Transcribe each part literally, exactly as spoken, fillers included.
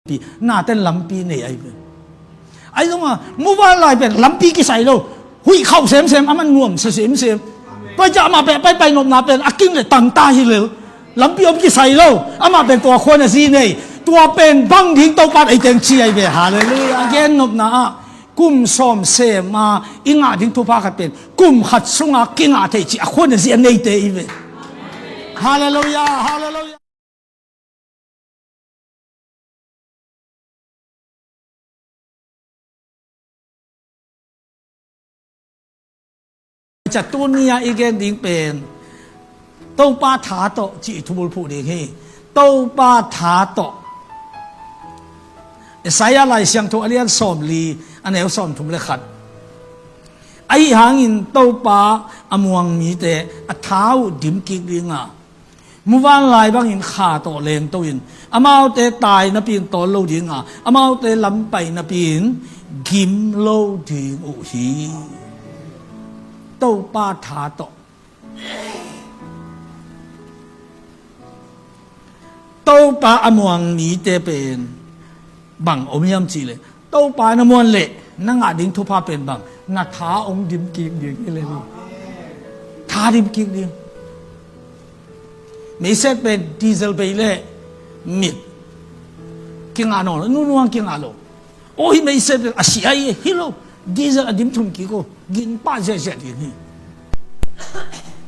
pi, naten lampi nei ahi ve. Ahi zongin muvanlai pen lampi kisai lo. Huih khauh semsem, aman nuamsa semsem. Tua ciang amah pen paipai nopna pen a king le tangta hi lel. Lampi om kisai lo. Amah pen tua khua na zi nei. Tua pen bang ding Topa'n ei teng ci ahi ve. Halleluiah. A gen nopna ah kum sawm sem a i ngah ding thupha khat pen kum khat sunga kingah thei cih a khua na zi a neite hi ve. Halleluiah. Halleluiah. Ca tuni-a i gen ding pen Topa tha tawh cih i thubulphuh ding hi. Topa tha tawh. Isaiah Lai Siangtho a lian sawmli, a neu sawmthum le khat. Ahi hangin Topa a muang mite a tha uh dim kik dinga, muvanlai bangin kha tawh lengto in, amaute tai napi in tawl lo dinga, amaute lam pai napi in gim lo ding uh hi. Topa tha tawh. Topa a muang mite pen bang om hiam cih leh, Topa na muan leh na ngah ding thupha pen bang, na tha hong dim kik ding hi leh ni. Tha dim kik ding. Meisek pen diesel bei leh mit kingah nawn lo, nunuang kingah lo. Aw, hih meisek pen a sia hi, hi lo. Diesel a dim thum kik aw, gin pah ziahziah ding hi.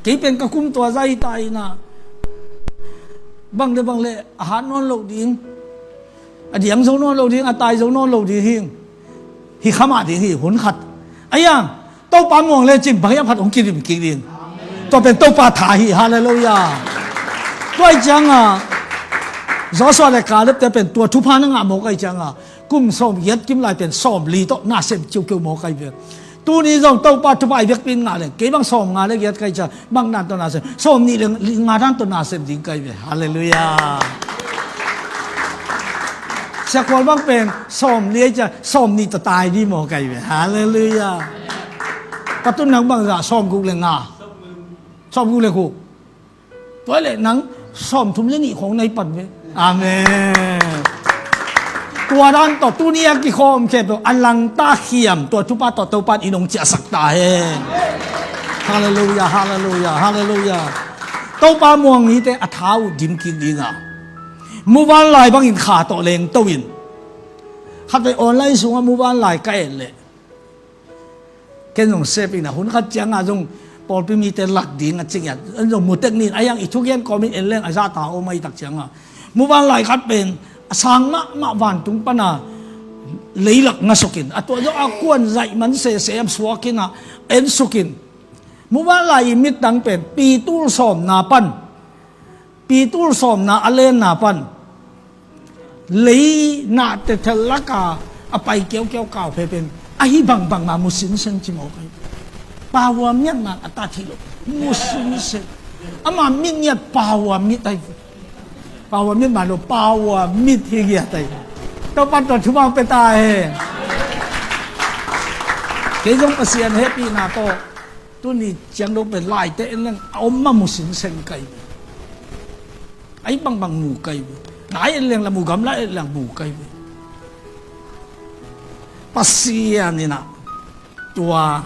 Kei pen ka kum tua zah hi ta in ah, bang le bang le a hat nawn lo ding, a diang zo nawn lo ding, a tai zo nawn lo ding hi. Hi kha mah ding hi, hun khat. Ahi hang Topa muang lecin bang hiam khat hong kidim kik ding. Tua pen Topa tha hi. Halleluiah. Tua ahih ciangin Joshua le Caleb te pen tua thupha na ngah mawk ahih ciangin kum sawmgiat kim lai pen sawmli tawh na sem kiukiu mawk ahi ve. Tuni zong Topa thupha i vekpi in ngah leng, kei bang sawmnga le giat ka hih ciang, bang dan tawh na sem, sawmnih le nga dan tawh na sem ding ka hi ve. Halleluiah. Sia Khual bang pen sawmli ahih ciang sawmnih tawh tai ding mawk ahi ve. Halleluiah. Ka tun nang bangzah, sawmguk le nga, sawmguk le guk. Tua leh nang sawmthum le nih khawng na hi pan ve. Amen. Tua dan tawh tuni a kikhawm khempeuh a langta khiam tua thupha tawh Topa'n i nong ciahsak ta hen. Halleluiah, halleluiah, halleluiah. Topa muang mite a tha uh dim kik dinga, muvanlai bangin kha tawh lengto in. Khatvei online sungah muvanlai ka et leh, ken zong sep ina, hun khat ciangah zong pawlpi mite lak ding a cing iat, an zong mutek nin, a yang i thugen kawmin en leng a zahta om ahi tak ciangah, muvanlai khat pen a sang mahmah vantung pana leilak ngasukin, a tua zong a kuan zaih man sese am suakin ah ensukin, muvanlai i mitdang pen pitul sawmna pan, pitul sawmna a lenna pan lei nahte thel laka a pai kiaukiau kau phepen ahi bangbang ma mu sinsen ci mawk ahi. Paua miat man a tat hi lo, mu sinsen. Ama mit ngiat paua mit ahi. Paua mit man lo, paua mit hi ngiat ahi. Topa'n tua thupha pe ta hen. Kei zong Pasian hehpihna tawh tuni ciang lo pen laite en leng a om ma mu sinsen ka hi ve. Ahi bangbang mu ka hi ve. Na en leng la mu, gamla en leng mu ka hi ve. Pasian in ah tua,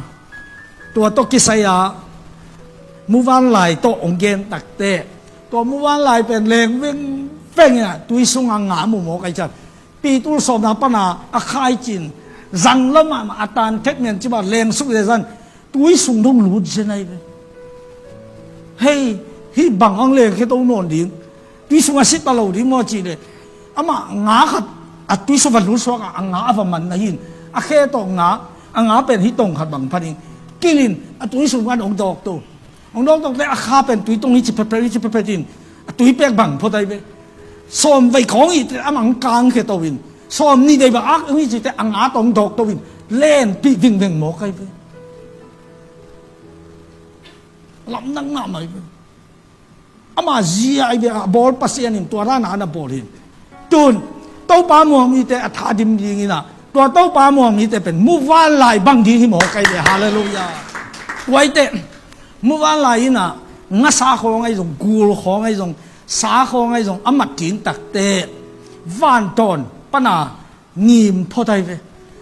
tua tawh kisai-a muvanlai tawh hong gen takteh, tua muvanlai pen leng vengveng in ah tui sungah nga mu mawk ahi ciang, pitul sawmna pana a khaicin zang lo mahmah a tan thek nian ci mah leng suk zezan tui sung dong lut zen ahi ve. Hei, hih bang hong leng khe to nawn ding, tui sung a sit ta lo ding maw cih leh, amah nga khat a tui sung va lut suak a, a nga a va man na hin, a khe tawh nga, a nga pen hih tong khat bang phan in kilin a tui sung van hong dawk to. Hong dawk dawk teh a kha pen tui tong hi ci phetphet, hi ci phetphet in a tui pek bang phot ahi ve. Sawm vei khawng hi teh amah hong kang khe to in, sawm nih vei bang ak hong hi ci teh a nga tawh hong dawk to in, lenpih vingveng mawk ahi ve. Lamdang mahmah ahi ve. Ama zia ahi ve, a bawl Pasian in tua dan a na bawl hi. Tun Topa muang mite a tha dim ding in ah, tua Topa muang mite pen muvanlai bang ding hi mawk ahi ve. Halleluiah. Tua hi teh muvanlai in ah ngasa khawng ahi zong, gul khawng ahi zong, sa khawng ahi zong a mat ding takteh vantawn pana ngim phot ahi ve.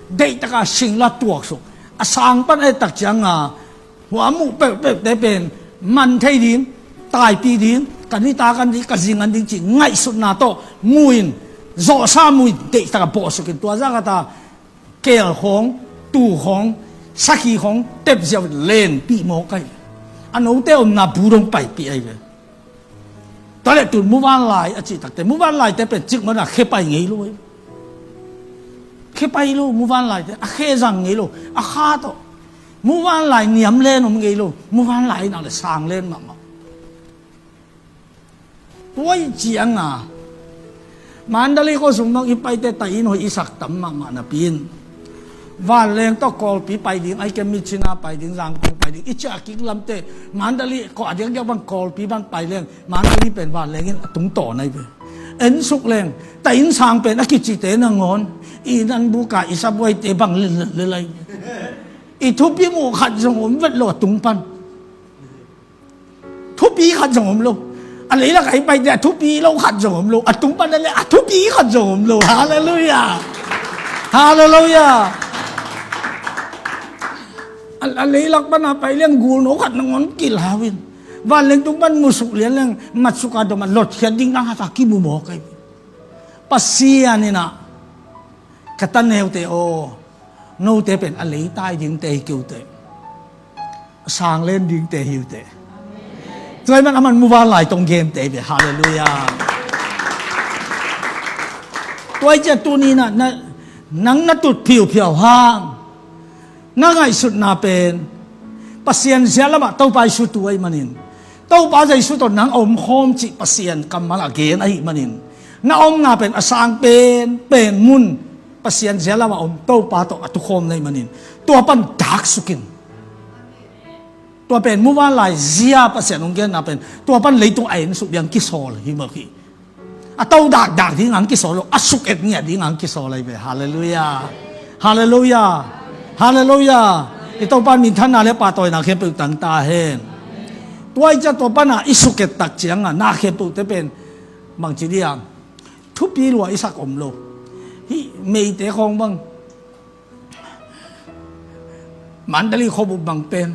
Deihtaka singla tuaksuk. A sang pan a et tak cianga hua muh peuhpeuhte pen man thei ding, taipih ding, ka nita kan ding, ka zingan ding cih ngaihsutna tawh muin, zawhsa muin deihtaka bawhsukin tua zakata kel khawng, tu khawng, sakhi khawng tepziau lenpih mawk ahi ve. A note omna bu dong paipih ahi ve. Tua leh tun muvanlai a cih takte, muvanlaite pen cikmana khe pai ngei lo ahi ve. Khe pai lo muvanlaite, a khe zang ngei lo, a kha tawh. Muvanlai niam len om ngei lo, muvanlai nak le sang len mahmah. Tua ih cianga Mandalay khuasung bang i paite tai in hoih i sak tam mahmah napi in, vanleng tawh Kawlpi pai ding, ai kem Myitkyina pai ding, Zangkong pai ding, i ciah kik lamte Mandalay kawh a diakdiak bang Kawlpi bang pai leng Mandalay pen vanleng in a tungtawn ahi ve. Ensuk leng tai in sang pen a kicite nangawn i nan buka i sabuaite bang lel lel ahi ve. I thupi muh khat zong om vet lo a tung pan. Thupi khat zong om lo. A leilak a i paite a thupi lo khat zong om lo. A tung pan a le a thupi khat zong om lo. Halleluiah. Halleluiah. A, a leilak pana pai leng gulno khat nangawn kilau in, vanleng tung pan musuk lian leng matsuka dom a lotkhiat ding dang hata kimu mawk ahi. Pasian inah ka ta neute aw, note pen a leitai dingte hi kei uh teh, a sanglen dingte hi uh teh. Tua ahih man aman muvanlai tong gente hi ve. Halleluiah. Tua ih ciah tuninah na, nang na tut phiuphiau hang na ngaihsutna pen Pasian zia lamah Topa Jesu tu ahih manin, Topa Jesu tawh nang a omkhawm cih Pasian kammal a gen ahih manin, na omna pen a sang pen pen mun Pasian zia lamah om Topa tawh a tukhawm na hih manin, tua pan daksukin. Tua pen muvanlai zia Pasian hong genna pen tua pan leitung a ensuk biang kisawl hi mawk hi. A to dakdak ding ang kisawl lo, a suk et ngiat ding ang kisawl ahi ve. Halleluiah. Halleluiah. Halleluiah. I Topa minthanna le pahtawina khempeuh tang ta hen. Tua ih ciah tua pana i suk et tak cianga na khempeuhte pen bangci diam, thupi lua i sak om lo. Hih meite khawng bang Mandalay khuabup bang pen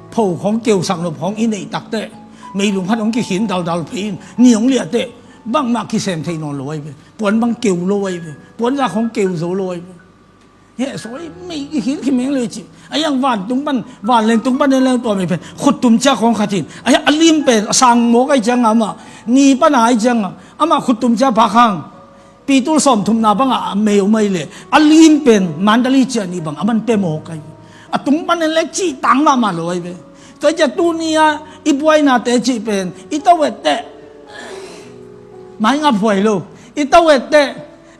pho khawng keusak nop khawng i neih takteh, meilum khat hong kikhin daldal phei in ni hong liahteh bangmah kisem thei nawn lo ahi ve. Puan bang keu lo ahi ve. Puanza khawng keu zo lo ahi ve. Heh sawi mei kikhin khimeng lo i cih. A hiang vantung pan, vanleng tung pan en leng tua mei pen khuttum cia khawng khat in, a hiang a lim pen a sang mawk ahi cianga amah ni pana ahi cianga amah khuttum cia phak hang Pitul sawmthumna bangah a mei om ahi leh a lim pen Mandalay ciah nih bang a man pia mawk ahi ve. A tung panin le cihtang mahmah lo ahi ve. Tua ciah tuni-ah i buainate cih pen i to etteh mai ngap huai lo. I to etteh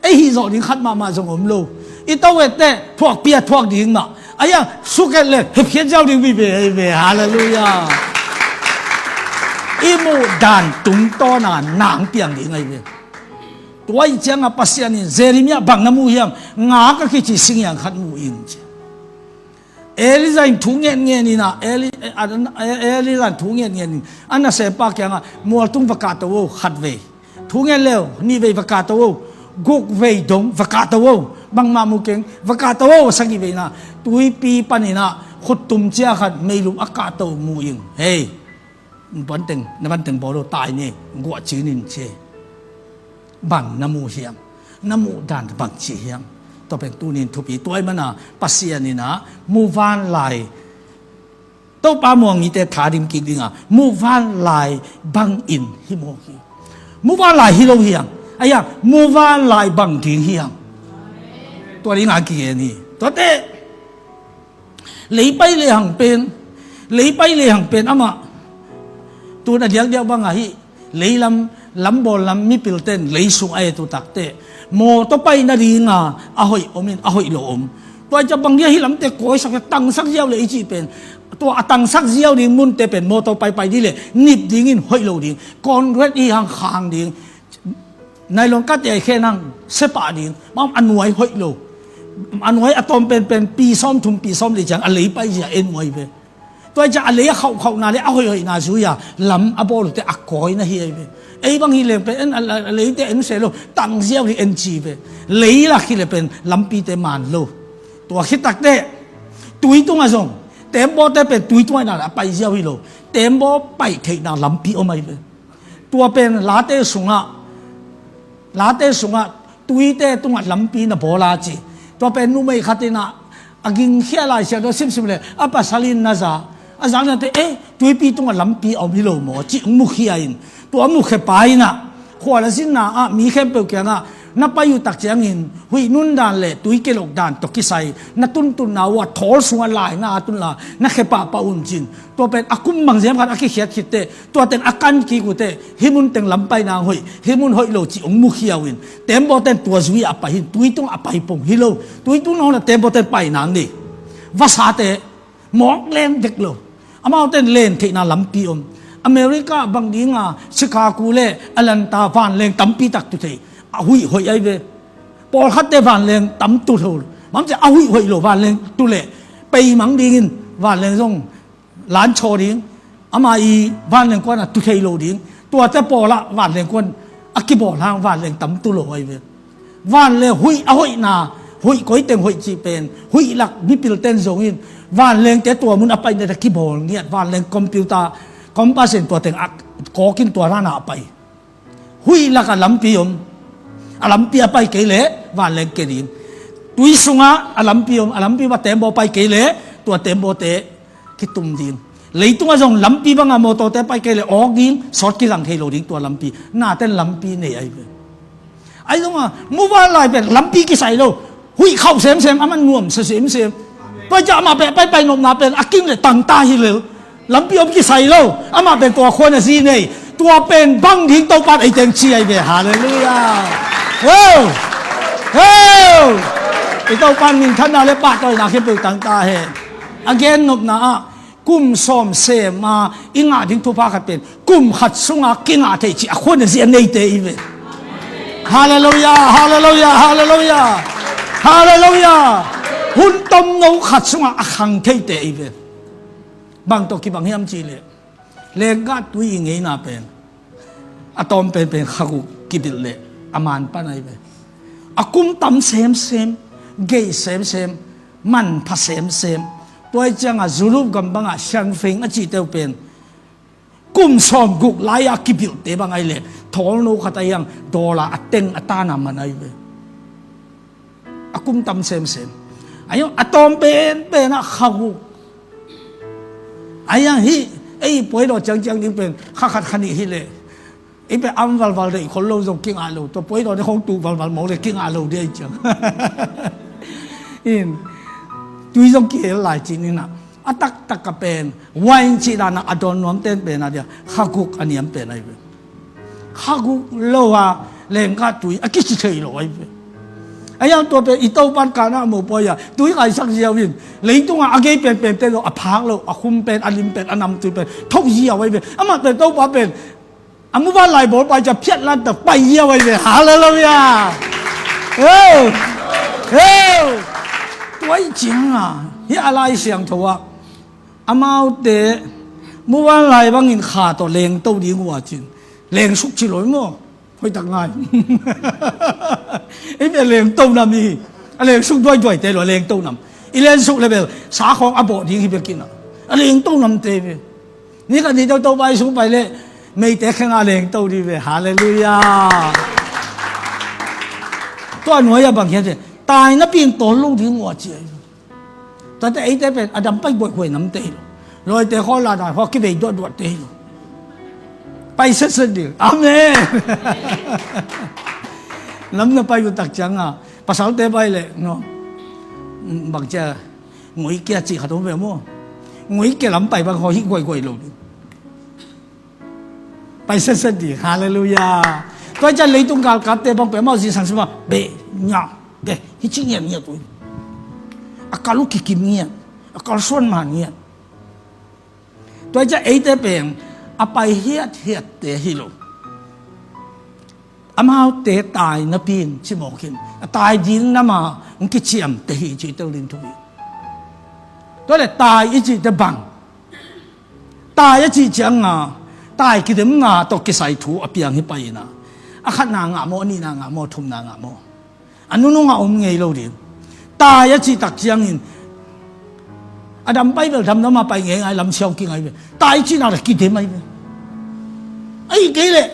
ei hih zawh ding khat mahmah zong om lo. I to etteh thuakpi a thuak ding mah. A hiang suk et le hepkhiat ziau ding vive ahi ve. Halleluiah. I muh dan tungtawna nang piang ding ahi ve. Tua ih cianga Pasian in Jeremiah bang na mu hiam? Nga ka kici singiang khat mu in ci. Elijah in thu ngetnget inah, Eli-, eh, ah, eh, Elijah in thu ngetnget in a nasempa kiangah mualtung va kahto o khat vei. Thu nget leu nih vei va kahto o, guk vei dong va kahto o, bangmah mu keng va kahto o, sagih veina tuipi paninah khuttum cia khat meilum a kahto mu ing. Hei. Banteng, na banteng bawl lo tai ni, guah cin in ci. Bang na mu hiam? Na muh dan bang ci hiam? Tua pen tunin thupi tua i mana Pasian inah muvanlai. Topa muang mite tha dim kik dinga muvanlai bang in hi mawk hi. Muvanlai hi lo hiam? Aia, muvanlai bang ding hiam? Tua dinga kigen hi. Tuate Leipai lehang pen, leipai lehang pen amah tun a diakdiak bangah hih leilam, lambawl lam mipilten leisung a et uh takteh mawtaw pai nadinga a hoih om in a hoih lo om. Tua i ca bang dia hih lamte kawisak a tangsak ziau le i cih pen, tua a tangsak ziau ding munte pen mawtaw paipai dih le nip dingin hoih lo ding. Conrad i hang khang ding. Nylon kate a i khen hang sepah ding. Bang a nuai hoih lo. A nuai a tawm penpen pi sawm thum pi sawm li ciang a lei paizia en uh ahi ve. Tua i ciang a lei a khauhkhauhna le a hoihhoihna zui-a lam a bawl uhte a kawi na hi ahi ve. Ei bang hi leng pen en a, a, a leite en se lo, tang ziau hi en ci ve. Lei lak hi le pen lampite man lo. Tua khit takteh tui tungah zong teembaw te pen tui tungah in a pai ziau hi lo. Teembaw pai theihna lampi om ahi ve. Tua pen Late sungah, Late sungah tuite tungah lampi na bawl a ci. Tua pen numei khat in a, a gingkhia Lai Siangtho simsim le a pasal in na za. A zak na te, eh, tuipi tungah lampi a om hi lo maw, ci hong mukhia in. Tua mukhia pa in a, khual a zinna ah mi khempeuh kiangah na pai uh tak ciangin huih nundan le tui kilokdan tawh kisai na tuntunna uh a thawl sungah laina a tun la, na khe pahpah un cin. Tua pen a kum bang ziam khat a kikhiat khit teh, tua teng a kan kik uh teh, hih mun teng lam paina hoih, hih mun hoih lo ci hong mukhia uh in, teembaw ten tua zui a pai hin, tui tung a pai pong hi lo. Tui tung nawna teembaw ten paina nei. Vasate mawk leng dek lo. Amaute in len theihna lampi om. America bang dinga Chicago le Atlanta vanleng tampi tak tu thei. A huih hoih ahi ve. Pawlkhatte vanleng tam tu tho. Bang ci a huih hoih lo vanleng tu le. Peimang dingin vanleng zong lan chaw ding. Ama i vanleng kuan a tu thei lo ding. Tuate pawlah vanleng kuan a kibawl hang vanleng tam tu lo ahi ve. Vanleng huih a hoihna, huih koi teng hoih cih pen, huih lak mipil ten zongin, vanlengte tua mun a pai neta kibawl ngiat, vanleng computer, compass in tua teng a kawkin tua rana a pai. Huih lak a lampi om, a lampi a pai kei le, vanleng ke ding. Tui sungah a lampi om, a lampi va teembaw pai kei le, tua teembawte kitum ding. Leitungah zong lampi banga mawtawte pai kei le awk ding, sawt kilang thei lo ding tua lampi. Naten lampi nei ahi ve. Ahi zongah muvanlai pen lampi kisai lo. Huih khauh semsem, aman nuamsa semsem. Tua ciah amah pen paipai nopna pen a king le tangta hi lo. Lampi om kisai lo. Amah pen tua khua na zi nei. Tua pen bang ding Topan ei teng ci ahi ve. Halleluiah. Ho! Ho! I Topan minthanna le pahtawina khempeuh tangta hen. A gen nopna ah kum sawm sem a i ngah ding thupha khat pen kum khat sunga kingah thei cih a khua na zi a neite i ve. Halleluiah, halleluiah, halleluiah. Halleluiah. Hun tomno khat sunga a khang theite i ve. Bang tawh kibang hiam cih leh, lenggah tui i ngeina pen a tawm penpen khaguk kibilh leh a man pan ahi ve. A kum tam semsem, gei semsem, manpha semsem. Tua i ciangah Europe gam bangah Siangfeng a cihte uh pen kum sawm guk lai-a kibilhte bang ahi leh thawlno khat ahi hang dollar a teng a tana man ahi ve. A kum tam semsem. Ahi hang a tawm penpen ah khaguk. Ahi hang hih ei puaidaw ciangciang ding pen kha khat kha nih hi leh ei pen am valval deih khol lo zong kingah lo. Tua puaidaw ding khong tuh valval mawk le kingah lo ding ahi ciang. In tui zong kihel lai cin inah a taktak a pen wine cih danah a dawn nuam ten pen a dia khaguk a niam pen ahi ve. Khaguk lo a lenggah tui a kici thei lo ahi ve. Ahi hang tua pen i Topan kanah mopawi a tui kaisak ziau in leitungah a gei penpen te lo, a phak lo, a khum pen, a lim pen, a namtui pen thok ziau ahi ve. Amah pen Topa pen a muvanlai bawlpa i ciah phiat lantak pai ziau ahi ve. Halleluiah. Ho! Ho! Tua i cianga hih a Lai Siangtho ah amaute muvanlai bangin kha tawh lengto ding uh a cin, lengsuk ci lo i maw? Hoihtak ngai. Ei pen lengto nam i, a lengsuk duaiduaite lo a lengto nam. I lensuk le bel sa khawng a bawh ding hi bekinah a lengto namte ve. Ni khat ni deuh Topa i sung pai leh meite khenga lengto ding ve. Halleluiah. Tua nuai a bang hian ve, taina pin tawl lo ding uh a ci ahi. Tate eite pen a dam pai buaihuai namte hi lo. Lawite khaw lana khaw kivei duahduahte hi lo. Pai setset ding. Amen. Lam na pai uh tak cianga pasalte pai leh no, bangcia ngoi kia cih khat om ve maw? Ngoi kia lam pai bang khaw hih guaiguai lo ding. Pai setset ding. Halleluiah. Tua i cian leitung galkatte bang peuhmah zingsang sima beh ngiat beh hi ci ngiatngiat uh hi. A kal uh kikim ngiat, a kal suan man ngiat. Tua i cian eite pen a pai hiathiatte hi lo. Amaute tai napi in cimawk in a tai ding nama hong kiciamte hi cih tel ding thu hi. Tua le tai i cihte bang tai a cih cianga tai kidemna tawh kisai thu a piang hi pai ina, a khatna ngah maw, a nihna ngah maw, a thumna ngah maw, a nunung a om ngei lo ding. Tai a cih tak ciangin a dam pai bel damdam a pai ngeingai, lam siau kingai ve. Tai cihna le kidem ai ve. Ahi kei leh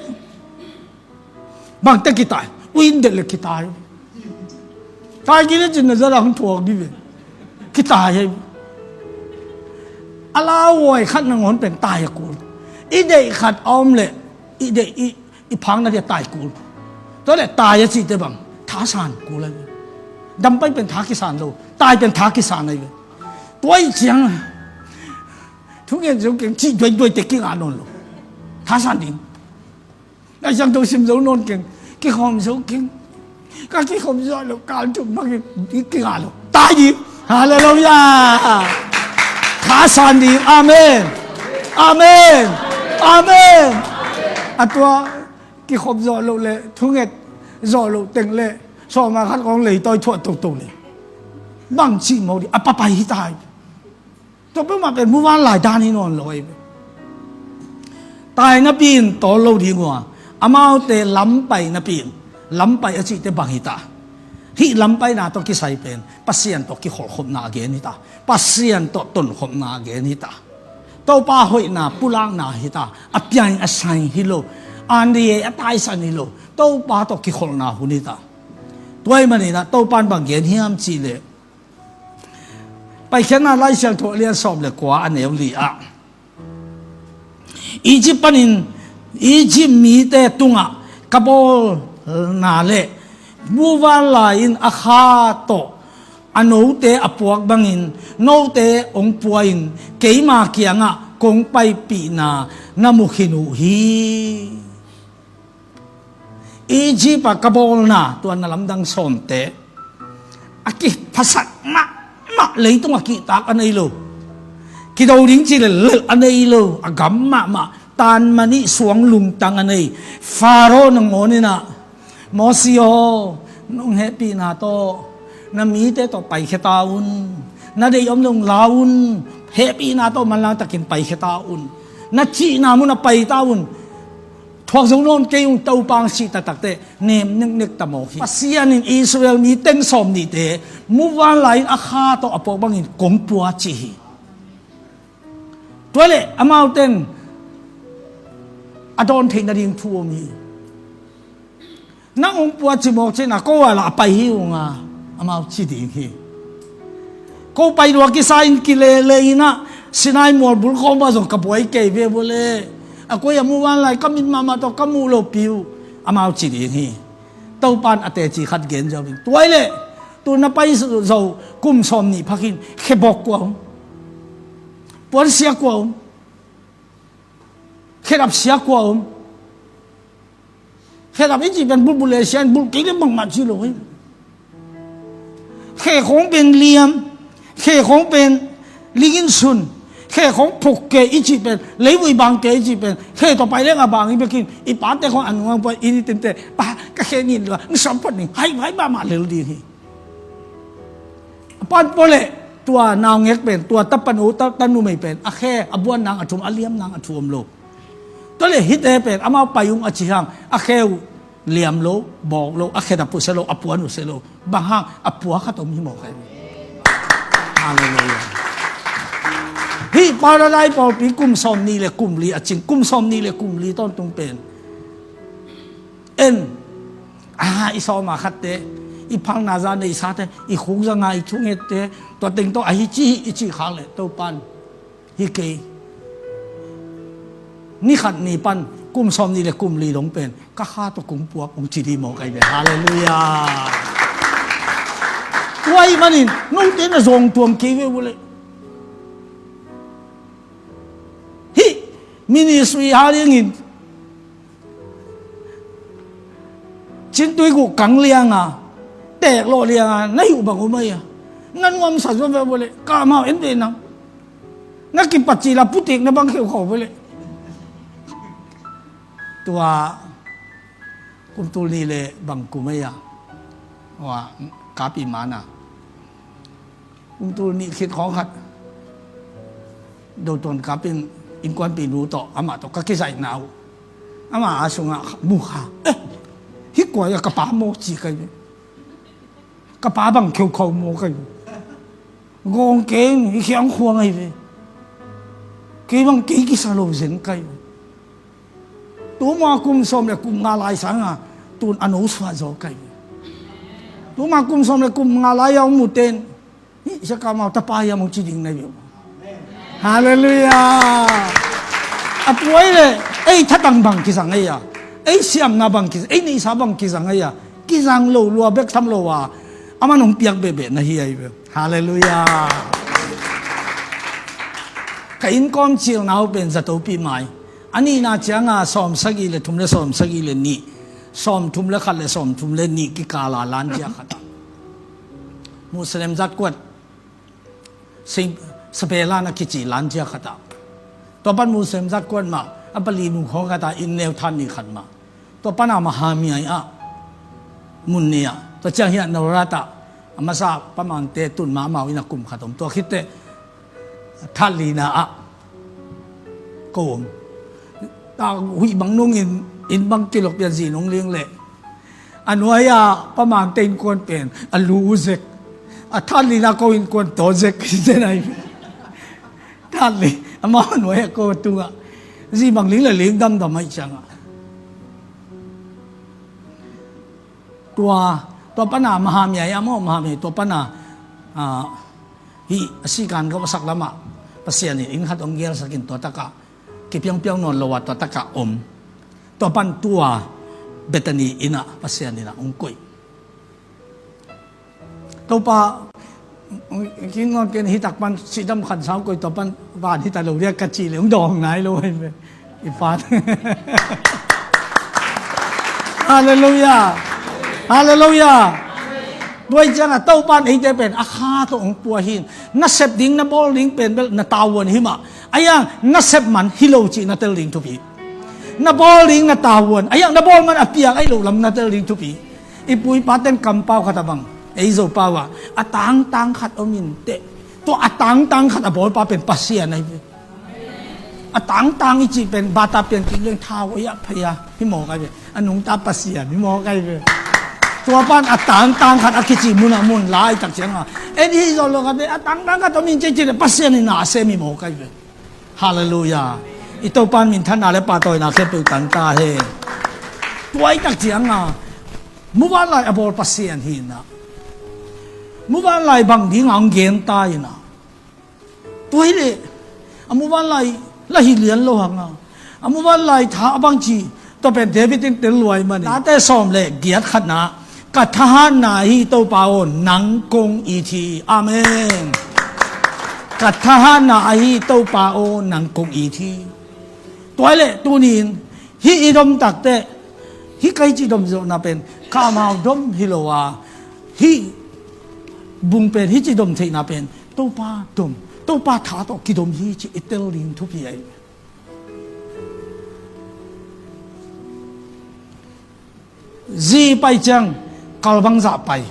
bangte kitai, uin det le kitai. Tai kile cin na zara hong thuak di ve. Kitai ai. A lauhuai khat nangawn pen tai a kul. I deih khat a om le i deih i, i phakna dia tai kul. Tua le tai a cihte bang thasan kul ai ve. Dam pai pen tha kisan lo, tai pen tha kisan ai ve. Tua i ciang thungen zo keng cih duaiduai te kingah nawn lo. Thasan ding. Lai Siangtho sim zo nawn keng, kikhawm zo keng. Ka kikhawm zo lo, kal tum bangin kingah lo. Tai ding. Halleluiah. Thasan ding. Amen. Amen. Amen. A tua kikhawm zo lo le thunget zo lo teng le sawma khat kong leitawi thuah toto le bang cih mawk ding, a papai hi tai. Tua peuhmah pen muvanlai dan hi nawn lo ahi ve. Tai napi in tawl lo ding uh a, amaute lam pai napi in, lam pai a cihte bang hi ta? Hih lam paina tawh kisai pen Pasian tawh kikholhkhopna a gen hi ta. Pasian tawh tonkhopna a gen hi ta. Topa hoihna pulakna hi ta. A piang a sai hi lo, a nih a taisan hi lo, Topa tawh kikholhna hun hi ta. Tua ahih manin ah Topa in bang gen hiam cih leh, Paikhiatna Lai Siangtho a lian sawm le kua, a neu li ah, Egypt panin Egypt mite tungah ka bawlna le muvanlai in a kha tawh a note a puak bangin note hong pua in keima kiangah kong paipihna na mu khin uh hi. Egypt a ka bawlna, tua na lamdang sawmte a kiphasak mahmah, leitung a kihtak a nei lo, kido ding cih lel a nei lo, a gam mahmah, tan manih suang lungtang a nei Faro nangawn in ah, Mosi aw, nong hehpihna tawh na mite tawh paikhia ta un, na deih om dong la un, hehpihna tawh manlang takin paikhia ta un, na cihna mun a pai ta un. Thuak zo nawn kei ung, Topa hong cih taktakte nem neknek ta mawk hi. Pasian in Israel mi teng sawm nihte muvanlai in a kha tawh a puak bangin kong pua ci hi. Tua leh amau teng a dawn theih nading thu om hi. Nang hong pua ci mawk cihna, ko a lah a pai hi ung a, amau ci ding hi. Ko pai lua kisa in kilele in ah Sinai mual bul khawng mah zong ka buai kei ve vua leh, a koi a muvanlai ka mit mahmah tawh ka muh lopi uh, amau ci ding hi. Topa in a teci khat gen zo in, tua hi leh tu na pai zo kum sawm nih pha khin, khebawk kua om, puansia kua om, khedap sia kua om. Khedap i cih pen bulbul le sia in, bulh kei le bangmah ci lo hi. Khe khawng pen liam, khe khawng pen ling in sun, khe khawng phuk kei i cih pen, leivui bang kei i cih pen, khe tawh pai leng a bang hi bek in, i pate khawng a nung ang pua i ni tinte, pa, ka khe ngin lua, ng sawm phot ning, hai, hai mahmah lel ding hi. A pan pua leh tua naungek pen, tua tapanu, ta, tanumei pen a khe a buan nang a thu om, a liam nang a thu om lo. Tua leh hihte pen amau pai ung a ci hang, a khe uh liam lo, bawk lo, a khedap uh se lo, a puan uh se lo. Bang hang, a pua khat om hi mawk hi. Halleluiah. Hih Paradise pawlpi kum sawm nih le kum li a cing, kum sawm nih le kum li tawntung pen en, a, i sawma khatte, i phalna za neisate, i khukzanga i thungette, tua teng tawh ahi ci hi i cih khak leh Topa in, hi kei, ni khat ni pan kum sawm nih le kum li dong pen ka kha tawh kong puak, hong ci ding mawk ahi ve. Halleluiah. Tua ahih manin note na zawng tuam kei ve vua leh, hih ministry hal dingin cintui guh kang lianga, teek lawh lianga na hih uh bang om ahi a, na nuamsa zuan ve vua leh, ka amau en ve nang. Na kipat cil a putek na bang kheukhau vua leh. Tua kum tul nih le bang kum ahi a, ua, kapi man a, kum tul nih khit khawng khat, Dotuan kap in Innkuanpih nu tawh, amah tawh ka kizaihna uh, amah a sungah mu kha. Eh, hih kua hi a, ka pa maw ci ka hi ve. Ka pa bang kheukhau maw ka hi ve. Gawng keng, i khiang khuang ahi ve. Kei bang kei kisa lo zen ka hi ve. Tuma kum sawm le kum nga lai sanga tun a no suah zaw ka hi ve. Tuma kum sawm le kum nga lai a hong mu ten, hih sia kamau tapa hiam hong ci ding na hi ve. Halleluiah. A puai le, ei thatang bang kizang ei a, ei siamna bang kizang, ei neihsa bang kizang ei a, kizang lo lua bek tham lo a, aman hong piak behbeh na hi ahi ve. Halleluiah. Ka innkawm cilna uh pen zato pi mai. A nihna cianga sawm sagih le thum le sawm sagih le nih, sawm thum le khat le sawm thum le nih kikala lanzia khat ah, Muslim zatkuat, Sing, Sabelan a kici lanzia khat ah, tua pan Muslim zatkuat mah a pali nu khawng khat ah inn neu than ni khat mah, tua pan a Mahamiai ah mun ni ah, tua ciang hiah Norat ah a masa pamangte tun mah amau inn a kum khat om. Tua khitteh that lina ah ko om. Ta huih bang nungin inn bang kilok pian zi nung ling leh, a nuai-a pamangte innkuan pen a lu zek, a that lina ko innkuan taw zek hi zen ahi. That li amau a nuai-a ko tungah zi bang ling le ling damdam ahi ciangah, tua, tua pana Mahamiai ah maw, Mahamiai tua pana, ah, hih a sikan gawh a sak lamah Pasian in inn khat hong gelsak in tua takah kipiangpiang nawn lo a tua takah om. Tua pan tua Bethany inn ah Pasian inn ah hong koih. Topa, kin ngon ken hitak pan sidam khan sau koih tua pan van hita lo dia ka ci le hong dawng nai lo ahi ve. I pan. Halleluiah. Halleluiah. Tua hi ciangah Topa in eite pen a kha tawh hong pua hi. Na sep ding na bawl ding pen bel na tavuan hi mah. A hiang na sep man hi lo cih na tel ding thupi. Na bawl ding na tavuan, a hiang na bawl man a piang ahi lo lam na tel ding thupi. I pu i paten kampau khat a bang, ei Zopau ah a tangtang khat om in teh, tua a tangtang khat a bawlpa pen Pasian ahi ve. A tangtang i cih pen bata pian kik leng thau a iah phei a hi mawk ahi ve. A nungta Pasian hi mawk ahi ve. Tua pan a tangtang khat a kici munah mun lai tak cianga en hi zaw lo khat ve, a tangtang khat om in cih cih le Pasian in na a sem hi mawk ahi ve. Halleluiah. I Topa in minthanna le pahtawina khempeuh tang ta hen. Tua hi tak cianga muvanlai a bawl Pasian hi inah, muvanlai bang dinga hong gen ta inah, tua hi leh a muvanlai la hi lian lo hanga, a muvanlai tha a bangci, tua pen David in tel luai mani. Late sawm le giat khatna, ka thahatna ahi Topa aw, nang kong it hi. Amen. Ka thahatna ahi Topa aw, nang kong it hi. Tua hi leh tunin hih i dom takteh, hih ka hih ci dom zawhna pen ka amau dom hi lo a, hih bung pen hih ci dom theihna pen Topa dom, Topa tha tawh kidom hi ci i tel ding thupi ahi. Zi pai ciang kal bangzah pai.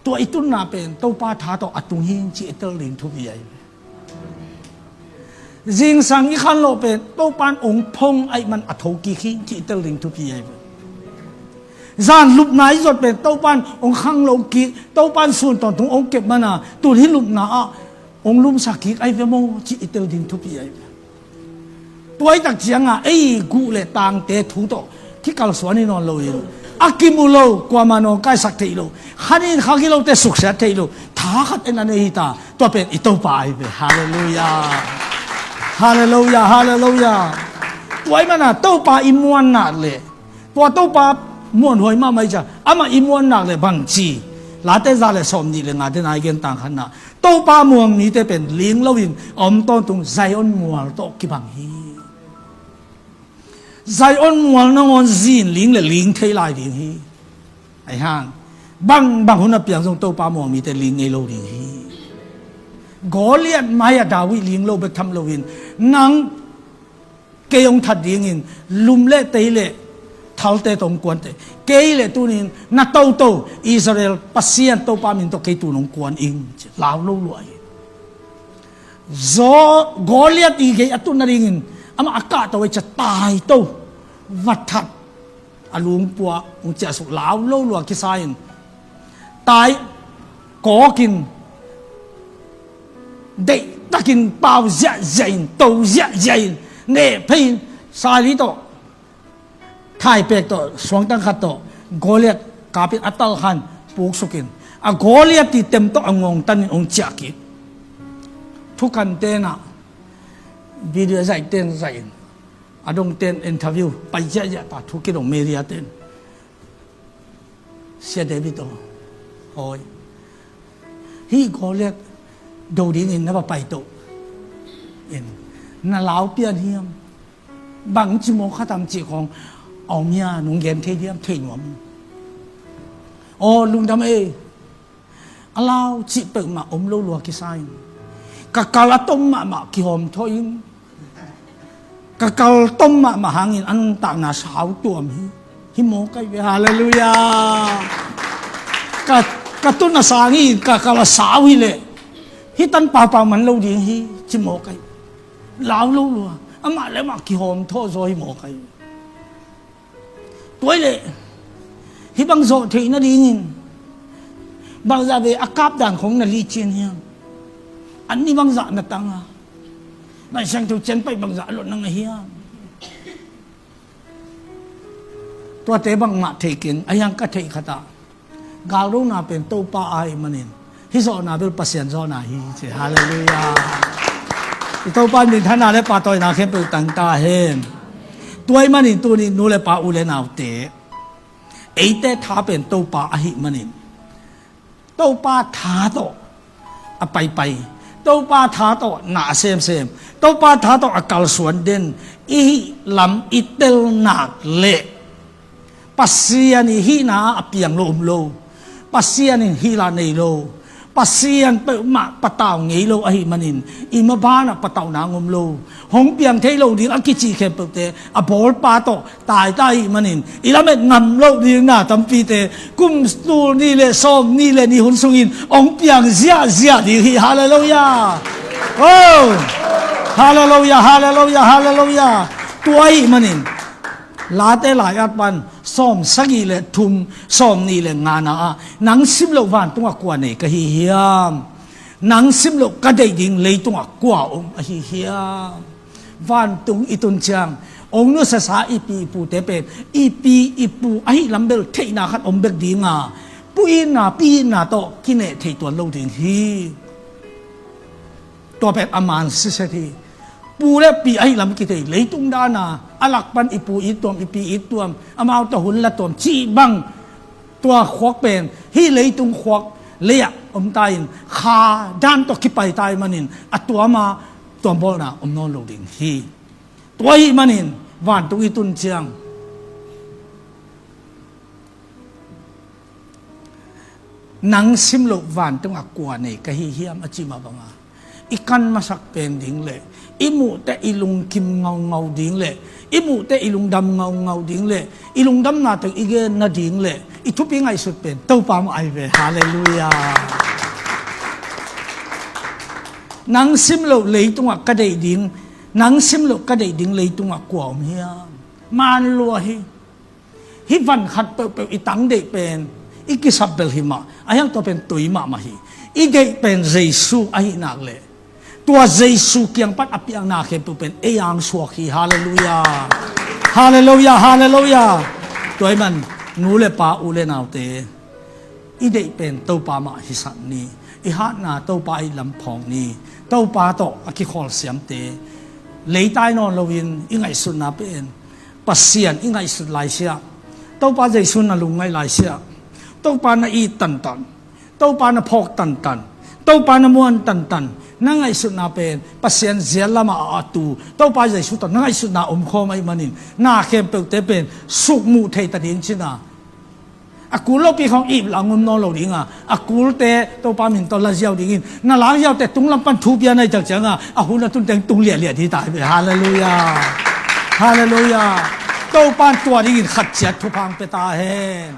Tua i tunna pen Topa tha tawh a tung hi ci i tel ding thupi ahi. Zingsang i khanlawh pen Topa in ong phong ahi man a thokik hi ci i tel ding thupi ahi. Zan lupna i zot pen Topa in ong khanglo kik, Topa in sun tawntung ong kep mana tun hih lupna ah ong lumsak kik ahi ve maw ci i tel ding thupi ahi ve. Tua hi tak cianga ei guh le tangte thu tawh kikalsuan hi nawn loin, a kimu lo, kuamah nawngkaisak theih lo, khanin kha gilote suksiat theih lo, tha khat en a nei hi ta. Tua pen i Topa ahi ve. Halleluiah. Halleluiah. Halleluiah. Tua ahih mana Topa i muannak le tua Topa muanhuai mahmah i ca, amah i muannak le bangci, Late za le sawm nih le nga te nai gen tang khatna, Topa muang mite pen ling loin a om tawntung Zion mual tawh kibang hi. Zion mual nangawn zin ling le ling thei lai ding hi. Ahi hang bang bang hun a piang zong Topa muang mite ling ngei lo ding hi. Goliath mai-ah David ling lo bek tham loin nang kei hong that dingin lum le tei le thalte tawh hong kuante. Kei le tunin na toto Israel Pasian Topa min tawh kei tun hong kuan ing ci lau lo luai. Zaw Goliath i gei a tun nadingin amah a kahto ei cia taito, va that, a lungpua hong ciahsuk, lau lo lua kisa in, tai kawkin, deihtakin pau ziahziah in, to ziahziah in, neh phei in, saili tawh, thaipek tawh, suangtang khat tawh Goliath kapin a talkhan puksukin, a Goliath i tem tawh a ngongtanin hong ciahkik. Thukan tenah video zaih ten zaih in, a dong ten interview pai ziahziah ta, thu kidong media ten. Sia David aw, hoi, hih Goliath do dingin na va paito in, na lau pian hiam? Bangci mawk khatam cih khawng a om hia, nong gen thei diam? Thei nuam. Aw, lungdam ei. A lau cih peuhmah om lo lua kisa in, ka kal a tom mahmah kihawm thawh in, ka kal tom mahmah hangin a nuntakna sau tuam hi. Hi mawk ahi ve, halleluiah. Ka, ka tun a sang hi, ka kal a sau hi leh, hi tan paupau man lo ding hi, ci mawk ahi. Lau lo lua, amah le amah kihawm thawh zaw hi mawk ahi. Tua hi leh, hih bang zawh theih nadingin bangzah ve a kap dan khawng na lihcian hiam? An ni bangzah na tang a, Laisiangtho cian paih bangzah a lot na ngah hiam? Tuate bangmah thei keng, a hiang ka theih khatah, galdona pen Topa ahih manin, hih zawhna bel Pasian zawhna hi ci. Halleluiah. I Topa in minthanna le pahtawina khempeuh tang ta hen. Tua ahih manin tuni nu le pa, u le naute, eite tha pen Topa ahih manin, Topa tha tawh a paipai, Topa tha tawh na a semsem, Topa tha tawh a kalsuan den i hih lam i tel nak leh, Pasian i hihna a piang lo om lo, Pasian in hihlah nei lo, Pasian peuhmah patau ngei lo ahih manin, i mabanah patauhna ngom lo, hong piang thei lo ding a kicih khempeuhte a bawlpa tawh taita ahih manin, i lamet ngam loh ding na tampite kum tul nih le sawm nih le nih hun sungin hong piang ziahziah ding hi. Halleluiah. Oh, halleluiah, halleluiah, halleluiah. Tua ahih manin, Late lai-at pan sawm sagih le thum, sawm nih le ngana ah, nang sim loh vantungah kua nei ka hi hiam? Nang sim loh ka deih ding leitungah kua om ahi hiam? Vantung i tun ciang, hong nusiasa i pi i pute pen i pi i pu ahih lam bel theihna khat om bek ding a, pu itna pi itna tawh kineh thei tuan lo ding hi. Tua pen a man siset hi. Pu le pi ahih lam kithei, leitung dana a lak pan i pu it tuam, i pi it tuam, amau tawh hun la tuam cih bang, tua khuak pen hih leitung khuak lei-ah om ta in, kha dan tawh kipai ta ahih manin, a tuama tuambawlna om nawn lo ding hi. Tua ahih manin vantung i tun ciang, nang sim loh vantungah kua nei ka hi hiam a cih mah banga, i kan masak pen ding le, i muhteh i lungkim ngaungau ding le, i muhteh i lungdam ngaungau ding le, i lungdamna teng i gen nading le, i thupi ngaihsut pen Topa mah ahi ve. Halleluiah. Nang sim loh leitungah ka deih ding, nang sim loh ka deih ding leitungah kua om hiam? Man lua hi. Hih van khat peuhpeuh i tang deih pen i kisap bel hi mah, a hiang tua pen tui mahmah hi. I deih pen Jesu ahih nak leh, tua Jesu kiang pan a piakna khempeuh pen ei angsuak hi. Halleluiah. Halleluiah, halleluiah. Tua ahih man nu le pa, u le naute, i deih pen Topa mah hisak ni. I hatna Topa ahih lam phawk ni. Topa tawh a kikhawl siamte, leitai nawn loin i ngaihsutna pen Pasian i ngaihsut laisiah, Topa Jesu na lungngaih laisiah, Topa na it tantan, Topa na phawk tantan, Topa na muan tantan, na ngaihsutna pen Pasian ziat lamah a tu Topa Jesu tawh na ngaihsutna omkhawm ahih manin, na khempeuhte pen sukmuh thei ta ding cina. A kul lopi khawng ip la ngum nawn lo dinga, a kulte Topa min tawh la ziau dingin, na lak ziaute tunglam pan thu pia na hih tak cianga, a hun a tunteng tung liahliah ding ta hi ve. Halleluiah. Halleluiah. Topa in tua dingin khat ciat thupha hong pia ta hen.